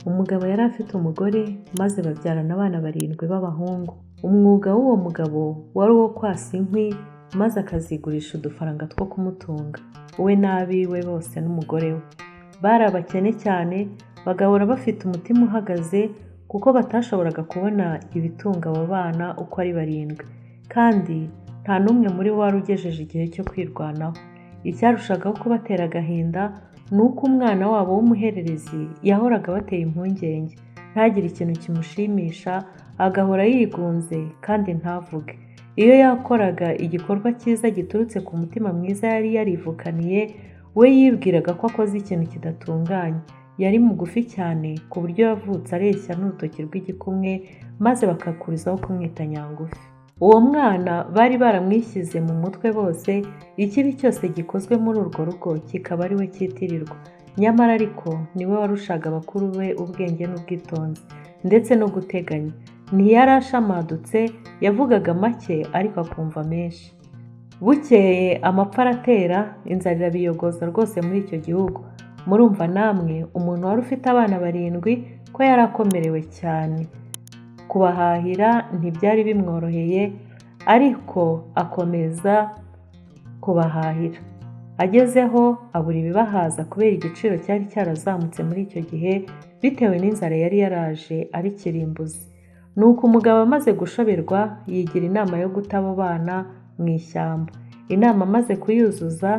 Umugabo yari afite umugore, maze babyarana abana barindwi b'abahungu. Umwuga w'uwo mugabo wari uwo kwasa inkwi, maze akazigurisha udufaranga two kumutunga, we n'abiwe bose n'umugore we. Bari abakene cyane, bagahora bafite umutima uhagaze kuko batashoboraga kubona ibitunga abo bana uko ari barindwi, kandi nta n'umwe muri bo wari ugejeje igihe cyo kwirwanaho. Icyarushagaho kubatera agahinda ni uko umwana wabo w'umuhererezi yahoraga abateye impungenge, ntagire ikintu kimushimisha, agahora yigunze kandi ntavuge. Iyo yakoraga igikorwa cyiza giturutse ku mutima mwiza yari yarivukaniye, we yibwiraga ko akoze ikintu kidatunganye. Yari mugufi cyane ku buryo yavutse areshya n'urutoki rw'igikumwe, maze bakakurizaho kumwita Nyangufi. Uwo mwana bari baramwishyize mu mutwe bose, ikibi cyose gikozwe muri urwo rugo kikaba ari we cyitirirwa. Nyamara ariko ni we warushaga bakuru be ubwenge n'ubwitonzi, ndetse no guteganya. Ntiyari ashamadutse, yavugaga make ariko akumva menshi. Bukeye amapfa aratera, inzara irabiyogoza rwose muri icyo gihugu. Murumva namwe umuntu wari ufite abana barindwi ko yari akomerewe cyane. Kubahahira ntibyari bimworoheye, ariko akomeza kubahahira. Agezeho abura ibibahaza kubera igiciro cyari cyarazamutse muri icyo gihe bitewe n'inzara yari yaraje ari kirimbuzi. Nuko umugabo amaze gushoberwa yigira inama yo guta abo bana mu ishyamba. Inama amaze kuyuzuza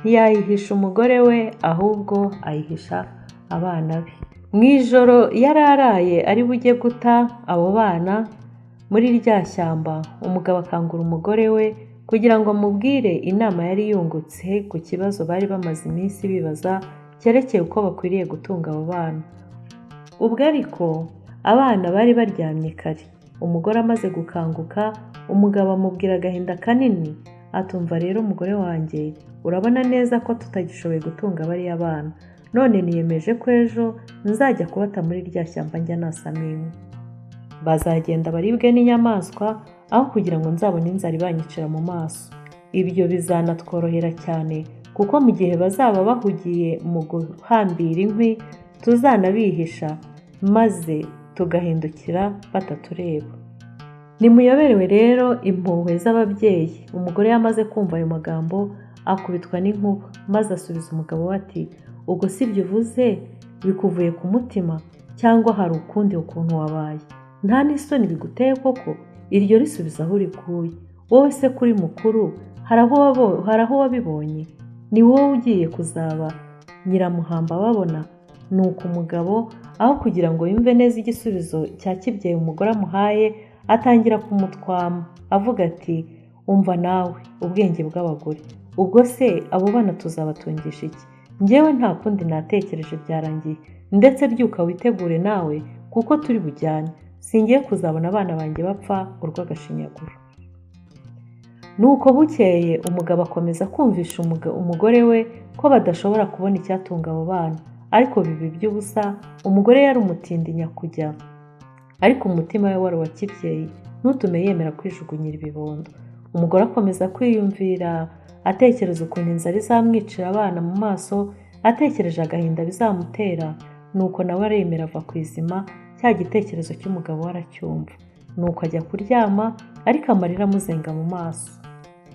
ntiyayihisha umugore we, ahubwo ayihisha abana be. Mu ijoro yari araye ari bujye guta abo bana muri rya shyamba, umugabo akangura umugore we kugira ngo amubwire inama yari yungutse ku kibazo bari bamaze iminsi bibaza cyerekeye uko bakwiriye gutunga abo bana. Ubwo ariko abana bari baryamye kare. Umugore amaze gukanguka, umugabo amubwira agahinda kanini atumva: "Rero umugore wanjye, urabona neza ko tutagishoboye gutunga bariya bana. None niyemeje ko ejo nzajya kubata muri rya shyamba njya nasamo inkwi. Bazagenda baribwe n'inyamaswa aho kugira ngo nzabone inzara ibanyicira mu maso. Ibyo bizanatworohera cyane kuko mu gihe bazaba bahugiye mu guhambira inkwi tuzanabihisha, maze tugahindukira batatureba." Ntimuyoberewe rero impuhwe z'ababyeyi. Umugore yamaze kumva ayo magambo akubitwa n'inkuba, maze asubiza umugabo we ati: "Ubwo si ibyo uvuze bikuvuye ku mutima, cyangwa hari ukundi ukuntu wabaye? Nta n'isoni biguteye koko? Iryo risubiza aho urikuye. Wowe se kuri mukuru, hari aho wabibonye? Ni wowe ugiye kuzaba nyiramuhamba babona." Nuko umugabo, aho kugira ngo yumve neza igisubizo cya kibyeyi umugore amuhaye, atangira kumutwama avuga ati: "Umva nawe, ubwenge bw'abagore! Ubwo se abo bana tuzabatungisha iki? Njyewe nta kundi natekereje, byarangiye. Ndetse byuka witegure nawe kuko turi bujyane. Singiye kuzabona abana banjye bapfa urw'agashinyaguro." Nuko bukeye umugabo akomeza kumvisha umugore we ko badashobora kubona icyatunga abo bana, ariko biba iby'ubusa. Umugore yari umutindi nyakujya, ariko umutima we wari uwa kibyeyi, ntutume yemera kwijugunyira ibibondo. Umugore akomeza kwiyumvira, atekereza ukuntu inzara izamwicira abana mu maso, atekereje agahinda bizamutera. Nuko nawe aremera ava ku izima, cya gitekerezo cy'umugabo we aracyumva. Nuko ajya kuryama, ariko amarira amuzenga mu maso.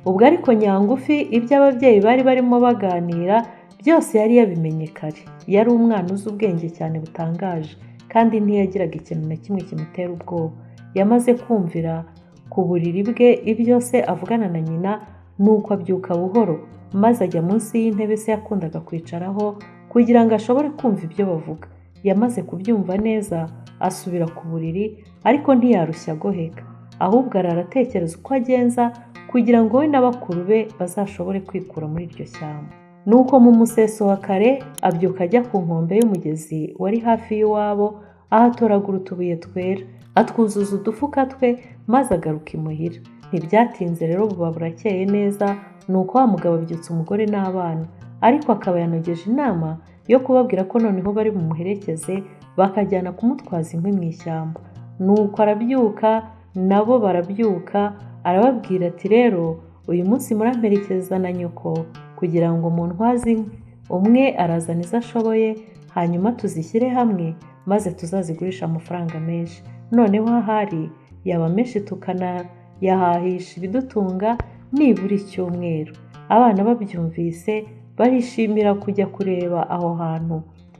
Ubwo ariko Nyangufi ibyo ababyeyi bari barimo baganira byose yari yabimenye kare. Yari umwana uzi ubwenge cyane butangaje, kandi ntiyagiraga ikintu na kimwe kimutera ubwoba. Yamaze kumvira ku buriri bwe ibyo se avugana na nyina, nuko abyuka buhoro, maze ajya munsi y'intebe se yakundaga kwicaraho kugira ngo ashobore kumva ibyo bavuga. Yamaze kubyumva neza asubira ku buriri, ariko ntiyarushya agoheka, ahubwo arara atekereza uko agenza kugira ngo we na bakuru be bazashobore kwikura muri iryo shyamba. Nuko mu museso wa kare abyuka ajya ku nkombe y'umugezi wari hafi y'iwabo, ahatoragura utubuye twera, atwuzuza udufuka twe, maze agaruka imuhira. Ntibyatinze rero buba burakeye neza. Nuko wa mugabo abyutsa umugore n'abana, ariko akaba yanogeje inama yo kubabwira ko noneho bari bumuherekeze bakajyana kumutwaza inkwi mu ishyamba. Nuko arabyuka, nabo barabyuka, arababwira ati: "Rero uyu munsi muramperekeza na nyoko kugira ngo muntwaze inkwi. Umwe arazana izo ashoboye, hanyuma Hanyuma tuzishyire hamwe maze tuzazigurishe amafaranga menshi. Noneho ahari yaba menshi tukanayahahisha ibidutunga nibura icyumweru." Abana babyumvise barishimira kujya kureba aho hantu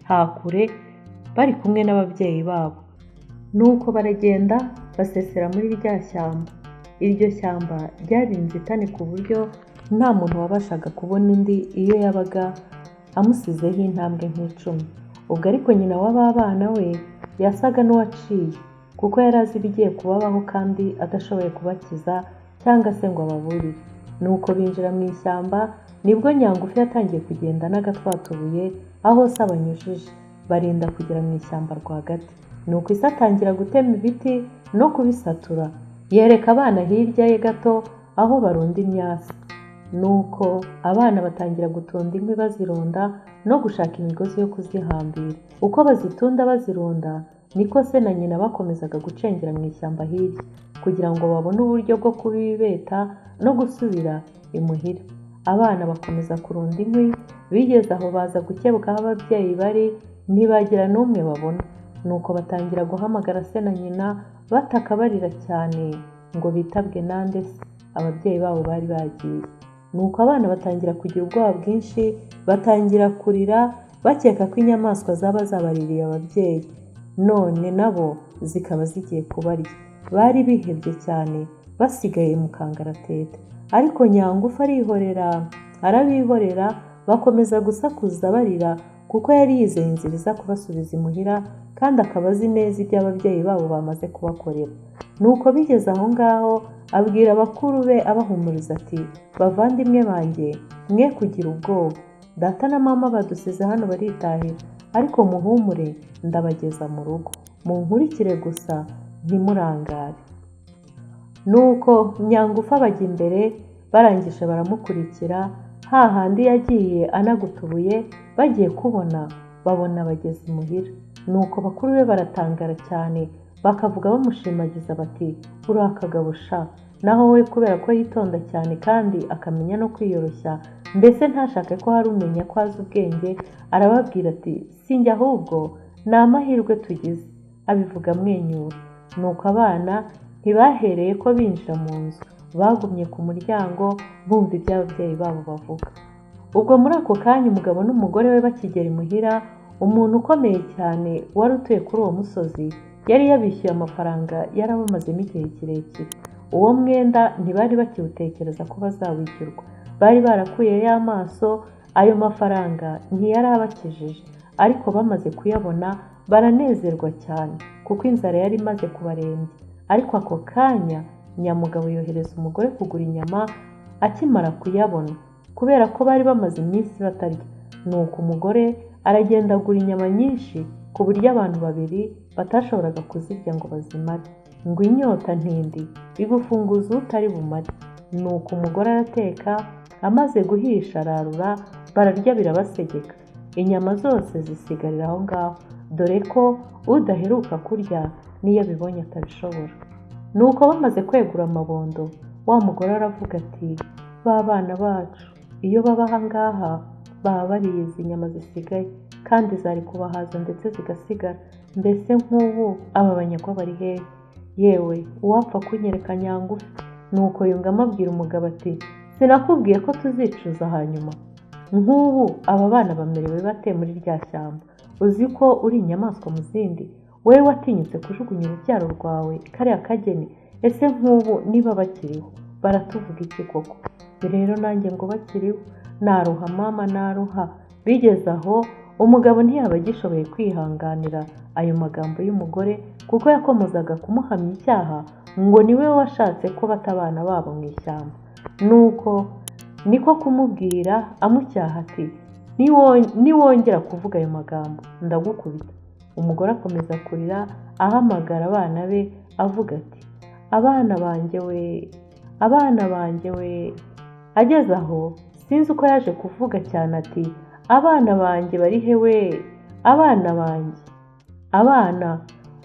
hakure bari kumwe n'ababyeyi babo. Nuko baragenda basesera muri rya shyamba. Iryo shyamba ryari inzitane ku buryo nta muntu wabashaga kubona undi iyo yabaga amusizeho intambwe nk'icumi. Ubwo ariko nyina w'aba bana we yasaga n'uwaciye, kuko yari azi ibigiye kubabaho kandi adashoboye kubakiza cyangwa se ngo ababurire. Nuko binjira mu ishyamba, nibwo Nyangufi yatangiye kugenda n'agatwatubuye aho se abanyujije, barinda kugera mu ishyamba rwagati. Nuko ise atangira gutema ibiti no kubisatura, yereka abana hirya ye gato aho barunda imyasi. Nuko abana batangira gutunda inkwi bazirunda no gushaka imigozi yo kuzihambira. Uko bazitunda bazirunda, niko se na nyina bakomezaga gucengera mu ishyamba hirya, kugira ngo babone uburyo bwo kubibeta no gusubira imuhira. Abana bakomeza kurunda inkwi, bigeze aho baza gukebuka aho ababyeyi bari, ntibagira n'umwe babona. Nuko batangira guhamagara se na nyina, bataka barira cyane ngo bitabwe nande se? Ababyeyi babo bari bagiye. Nuko abana batangira kugira ubwoba bwinshi, batangira kurira bakeka ko inyamaswa zaba zabaririye ababyeyi, none nabo zikaba zigiye kubarya. Bari bihebye cyane, basigaye mu kangaratete. Ariko Nyangufi arihorera, arabihorera, bakomeza gusakuza barira kuko yari yizeye inzira iza kubasubiza imuhira, kandi akaba azi neza ibyo ababyeyi babo bamaze kubakorera. Nuko bigeze aho ngaho abwira bakuru be abahumuriza ati: "Bavandimwe banjye, mwe kugira ubwoba. Data na mama badusize hano baritahira, ariko muhumure ndabageza mu rugo. Munkurikire gusa ntimurangare." Nuko Nyangufi abajya imbere, barangije baramukurikira, hahandi yagiye anagutubuye, bagiye kubona babona bageze imuhira. Nuko bakuru be baratangara cyane, bakavuga bamushimagiza bati: "Uri akagabo sha!" Naho we kubera ko yitonda cyane kandi akamenya no kwiyoroshya, mbese ntashake ko hari umenya ko azi ubwenge, arababwira ati: "Sinjye ahubwo ni amahirwe tugize." Abivuga amwenyura. Nuko abana ntibahereye ko binjira mu nzu, bagumye ku muryango bumva ibyo ababyeyi babo bavuga. Ubwo muri ako kanya umugabo n'umugore we bakigera imuhira, umuntu ukomeye cyane wari utuye kuri uwo musozi yari yabishyuye amafaranga yari abamazemo igihe kirekire. Uwo mwenda ntibari bakiwutekereza ko bazawishyurwa, bari barakuyeyo amaso. Ayo mafaranga ntiyari abakijije, ariko bamaze kuyabona baranezerwa cyane kuko inzara yari imaze kubarembya. Ariko ako kanya nyamugabo yohereza umugore kugura inyama akimara kuyabona, kubera ko bari bamaze iminsi batarya. Nuko umugore aragenda agura inyama nyinshi ku buryo abantu babiri batashoboraga kuzirya ngo bazimare. Ngo inyota ntindi igufunguza utari bumare. Nuko umugore arateka, amaze guhisha ararura, bararya birabasegeka. Inyama zose zisigarira aho ngaho, dore ko udaheruka kurya n'iyo abibonye atabishobora. Nuko bamaze kwegura amabondo, wa mugore aravuga ati: "Ba bana bacu iyo baba aha ngaha baba bariye izi nyama zisigaye, kandi zari kubahaza ndetse zigasigara. Mbese nk'ubu aba banyagwa bari hehe? Yewe, uwapfa kunyereka Nyangufi." Nuko yungamo abwira umugabo ati: "Sinakubwiye ko tuzicuza hanyuma? Nk'ubu aba bana bamerewe bate muri rya shyamba? Uzi ko uri inyamaswa mu zindi, wowe watinyutse kujugunya urubyaro rwawe kariya kageni? Ese nk'ubu niba bakiriho baratuvuga iki koko? Rero nanjye ngo bakiriho naruha mama, naruha." Bigeze aho umugabo ntiyaba agishoboye kwihanganira ayo magambo y'umugore, kuko yakomezaga kumuhamya icyaha ngo niwe washatse ko bata abana babo mu ishyamba. Nuko niko kumubwira amucyaha ati: "Niwongera kuvuga ayo magambo ndagukubita." Umugore akomeza kurira ahamagara abana be avuga ati: "Abana banjye we, abana banjye we." Ageze aho sinzi uko yaje kuvuga cyane ati: "Abana banjye bari he we, abana banjye." Abana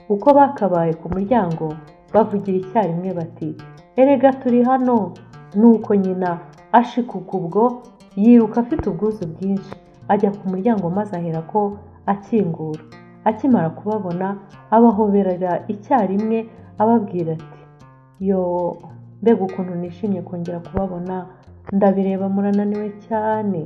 uko bakabaye ku muryango bavugira icyarimwe bati: "Erega turi hano." Nuko nyina ashikuka ubwo yiruka afite ubwuzu bwinshi, ajya ku muryango maze ahera ko akingura. Akimara kubabona abahoberera icyarimwe, ababwira ati: "Yoo, mbega ukuntu nishimye kongera kubabona, ndabireba murananiwe cyane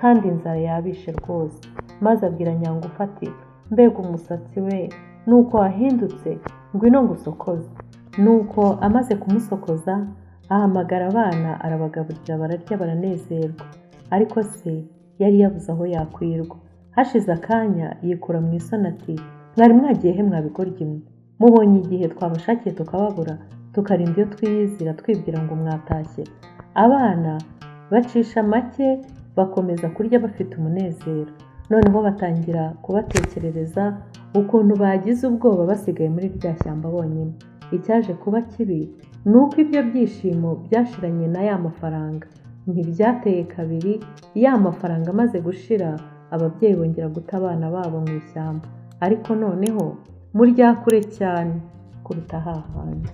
kandi inzara yabishe rwose." Maze abwira Nyangufi ati: "Mbega umusatsi we, nuko wahindutse, ngwino ngusokoze." Nuko amaze kumusokoza ahamagara abana arabagaburira, bararya baranezerwa. Ariko se yari yabuze aho yakwirwa. Hashize akanya yikura mu isoni ati: "Mwari mwagiye he mwa bigoryi mwe? Mubonye igihe twabashakiye tukababura, tukarinda iyo twiyizira twibwira ngo mwatashye." Abana bacisha make bakomeza kurya bafite umunezero. Noneho batangira kubatekerereza ukuntu bagize ubwoba basigaye muri rya shyamba bonyine. Icyaje kuba kibi ni uko ibyo byishimo byashiranye na ya mafaranga. Ntibyateye kabiri, ya mafaranga amaze gushira, ababyeyi bongera guta abana babo mu ishyamba, ariko noneho mu rya kure cyane kuruta hahandi.